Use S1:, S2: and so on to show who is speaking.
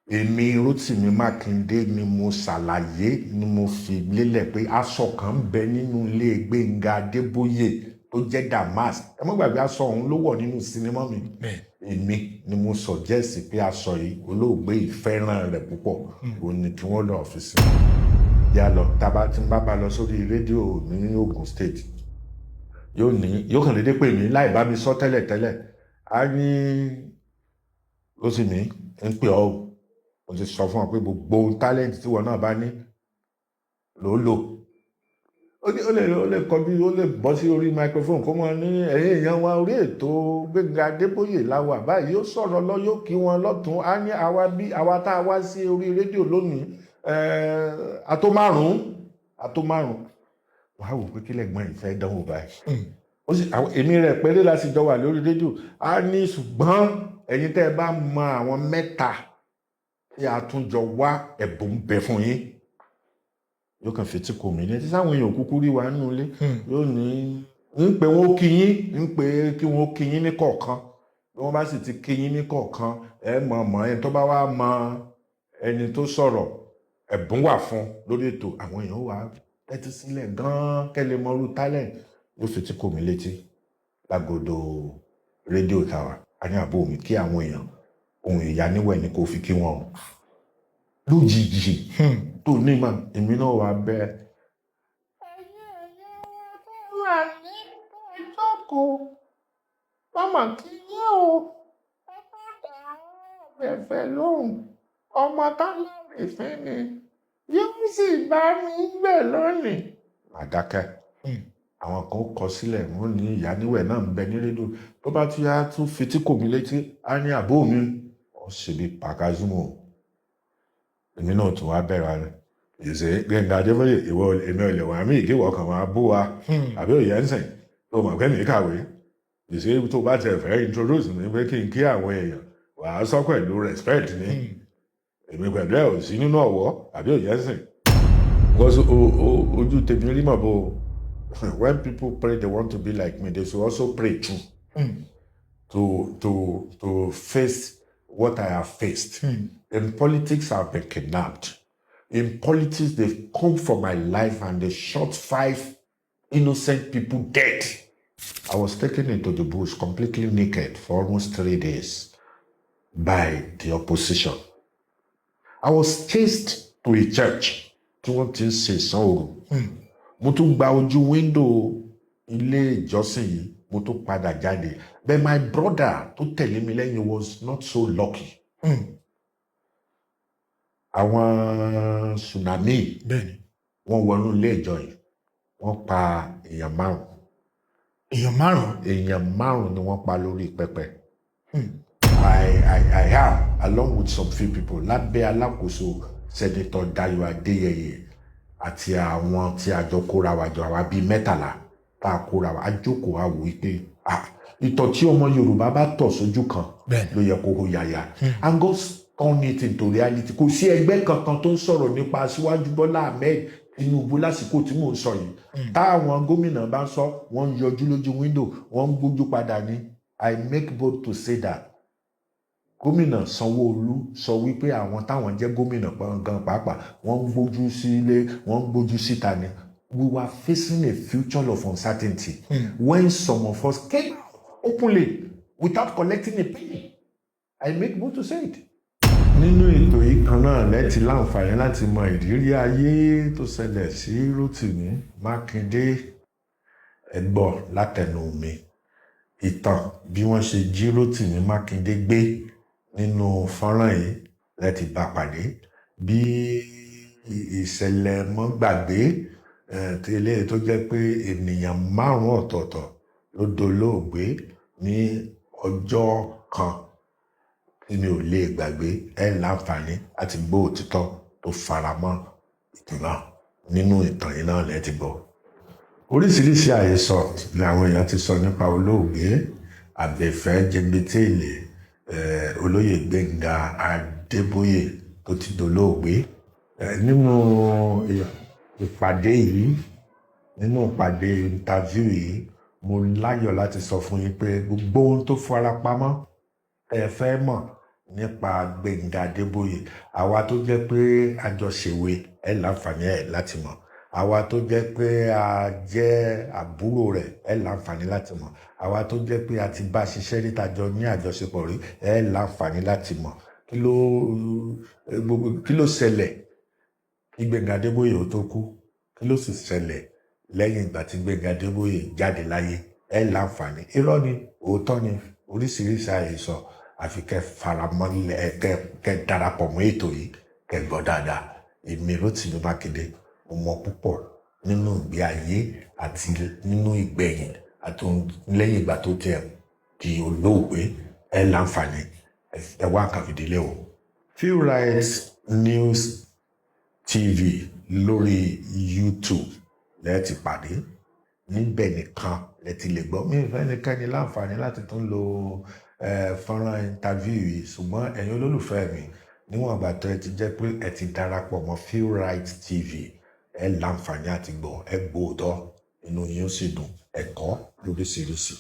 S1: Èmi Rótìmí Mákindé ni mo ṣàlàyé, ni mo fi lélẹ̀ pé aṣọ kan ń bẹ nínú ilé Gbénga Adébóyè tó jẹ́ damask. Ẹ má gbàgbé, aṣọ ọ̀hún ló wọ̀ nínú sinimá mi. Èmi ni mo suggest pé aṣọ yìí, olóògbé yìí fẹ́ràn rẹ̀ púpọ̀, òun ni kí wọ́n lọ́ọ́ fi sí yà lọ. Tábà tí n bá lọ sórí rédíò ní Ogun State, yóò ní, yóò kàn déédéé pè mí láì bá mi sọ tẹ́lẹ̀tẹ́lẹ̀. Á ní, "Rótìmí, ń pè ọ́ o. Mo ti sọ fún ọ pé gbogbo talent tí wọn náà bá ní ló lò." Ó ní ó lè kọjú, ó lè bọ́ sí orí microphone, kó mọ ní, "Ẹ̀yin èèyàn wa, orí ètò Gbẹ́ngà Adébóyè la wà báyìí." Yóò sọ̀rọ̀ lọ, yóò kí wọn lọ́tún. Á ní, "Àwa bí àwa tá a wá sí orí rédíò lónìí, àtó márùn-ún, àtó márùn-ún." Wàá wò pé kílẹ̀ gbọ́n ìfẹ́ dánwò báyìí. Ó sì èmi rẹ̀ péré láti jọ wà lórí rédíò. Á ní, "Ṣùgbọ́n ẹ̀yin tẹ́ ẹ bá mọ àwọn mẹ́ta tí a tún jọ wá, ẹ̀bùn ń bẹ fún yín." Yóò kàn fi tí kò mí ní tí sáwọn èèyàn kúkú rí wa nínú ilé. Yóò ní, ń pé wọn ó kí yín, ń pé kí wọn ó kí yín ní kọ̀ọ̀kan. Bí wọ́n bá sì ti kí yín ní kọ̀ọ̀kan, ẹ mọ̀ mọ̀ ẹni tó bá wá mọ ẹni tó sọ̀rọ̀, ẹ̀bùn wà fún lórí ètò. Àwọn èèyàn wà tẹ́tí sílẹ̀ gan-an kẹ́lẹ́ mọ́rú talent. Yóò fi tí kò mí létí lágodo rédíò tàwa. A ní, "Àbó mi, kí àwọn èèyàn, ohun ìyá níwẹ̀ ni kò fi kí wọn o." Lójijì tó ní mà, èmi náà wà bẹ́ẹ̀. "Ẹ̀yin èèyàn wa tẹ́ wà ní ìjókòó, mọ́mọ́ kí yín o. Ẹ má dá Àbẹ̀fẹ́ lóhùn, ọmọ tálárìfín ni, yóò sì bá mi gbẹ̀ lónìí." Àdákẹ́. Àwọn kan kọ sílẹ̀, wọ́n ní ìyá níwẹ̀ náà ń bẹ ní rédíò. Tó bá tún yá, tún fi tí kò mí létí. Á ní, "Àbó mi, ó ṣe bí pàkázùmọ̀." Èmi náà tún wá bẹ̀rẹ̀ rẹ̀ ìṣe, "Gbẹ̀ngà Adébóyè, ìwọ, èmi ò lè wá mí ìkéwọ̀ kan máa bú wa, àbí òye ń sìn tó mọ̀ pé mi kàwé ìṣe. Tó bá tẹ̀ fẹ́ introduce mi pé kí n kí àwọn èèyàn, wàá sọ pẹ̀lú respect ni. Èmi pẹ̀lú ẹ̀ ò sí nínú ọ̀wọ́, àbí òye ń sìn?" Because ojú tèmi rí mọ̀ bó. When people pray they want to be like me, they should also pray too to face what I have faced. In politics, I've been kidnapped. In politics, they've come for my life and they shot five innocent people dead. I was taken into the bush completely naked for almost 3 days by the opposition. I was chased to a church tí wọ́n ti ń ṣe ìsán òru. Mo tún gba ojú window ilé ìjọsìn yìí, mo tún padà jáde. But my brother tó tẹ̀lé mi lẹ́yìn was not so lucky. Àwọn tsunami wọ́n wọnú ilé ìjọ yìí, wọ́n pa èèyàn márùn.
S2: Èèyàn márùn.
S1: Èèyàn márùn ni wọ́n pa lórí pẹpẹ. I am along with some few people lábẹ́ alákòóso Senator Dayo Adéyẹyẹ àti àwọn tí a jọ kóra wa jọ, àwa bíi 13 tá a kóra wa, a jókòó, a wò wípé, ah, ìtọ̀ tí ọmọ Yorùbá bá tọ̀ sójú kan ló yẹ kó hó yàyà. And God turn it into reality. Kò sí ẹgbẹ́ kankan tó ń sọ̀rọ̀ nípa Aṣíwájú Bọ́lá Ahmed Tinubu lásìkò tí mò ń sọ yìí. Táwọn gómìnà bá ń sọ, wọ́n ń yọjú lójú window, wọ́n ń gbójú padà ní. I make bold to say that Gómìnà Sanwó-Olú sọ wípé àwọn táwọn jẹ́ gómìnà gan pàápàá, wọ́n ń gbójú sílé, wọ́n ń gbójú síta ni. We were facing a future of uncertainty when some of us came out openly without collecting a penny. I make bold to say it. Nínú ètò yìí kan náà lẹ́tì láǹfààní láti mọ ìrírí ayé tó ṣẹlẹ̀ sí Rótìmí Mákindé. Ẹ gbọ́ látẹnu mi ìtàn bí wọ́n ṣe jí Rótìmí Mákindé gbé. Nínú fọ́nrán yìí lẹ́tì bá pàdé bí ìṣẹ̀lẹ̀ mọ́gbàgbé tí eléyìí tó jẹ́ pé ènìyàn márùn-ún ọ̀tọ̀ọ̀tọ̀ ló dolóògbé ní ọjọ́ kan tí mi ò lè gbàgbé. Ẹ láǹfààní láti gbọ́ òtítọ́ tó faramọ́ ìtàn náà. Nínú ìtàn yìí náà lẹ́ ti gbọ́. Oríṣiríṣi àhesọ ni àwọn èèyàn ti sọ nípa olóògbé Àbẹ̀fẹ́ Jẹgbẹ́tẹ̀lé, Olóyè Gbẹ́ngà Adébóyè tó ti dolóògbé. Nínú ìpàdé yìí, nínú ìpàdé interview yìí, mo láyọ̀ láti sọ fún yín pé gbogbo ohun tó fara pamọ́ ẹ fẹ́ mọ̀. Nípa Gbẹ̀ngà Adébóyè, àwa tó jẹ́ pé a jọ ṣèwé, ẹ láǹfààní ẹ̀ láti mọ̀. Àwa tó jẹ́ pé a jẹ́ àbúrò rẹ̀, ẹ láǹfààní láti mọ̀. Àwa tó jẹ́ pé a ti bá ṣiṣẹ́ níta, jọ ní àjọṣepọ̀ rí, ẹ láǹfààní láti mọ̀ kí ló gbogbo, kí ló ṣẹlẹ̀ kí Gbẹ̀ngà Adébóyè ó tó kú, kí ló sì ṣẹlẹ̀ lẹ́yìn ìgbà tí Gbẹ̀ngà Adébóyè jáde láyé. Ẹ láǹfààní. Irọ́ ni, òótọ́ ni, oríṣiríṣi àhesọ, àfi kẹ́ faramọ́lẹ̀, kẹ́ darapọ̀ mọ́ ètò yìí, kẹ́ gbọ́ dáadáa. Èmi Rótìmí Mákindé, mo mọ púpọ̀ nínú ìgbé ayé àti nínú ìgbẹ̀yìn àti lẹ́yìn ìgbà tó tiẹ̀ di olóògbé. Ẹ láǹfààní, ẹ wá nǹkan fìdílé o. Feel Right News TV lórí YouTube lẹ́ẹ̀ ti pàdé. Níbẹ̀ nìkan lẹ ti lè gbọ́. Mi ò fẹ́ ẹnikẹ́ni láǹfààní láti tún lo fọ́nrán interview yìí, ṣùgbọ́n ẹ̀yin olólùfẹ́ mi, níwọ̀n ìgbà tó ẹ ti jẹ́ pé ẹ ti darapọ̀ mọ́ Feel Right TV, ẹ láǹfààní àti gbọ́. Ẹ gbóòótọ́, inú yín ó sì dùn, ẹ̀kọ́ lóríṣiríṣi.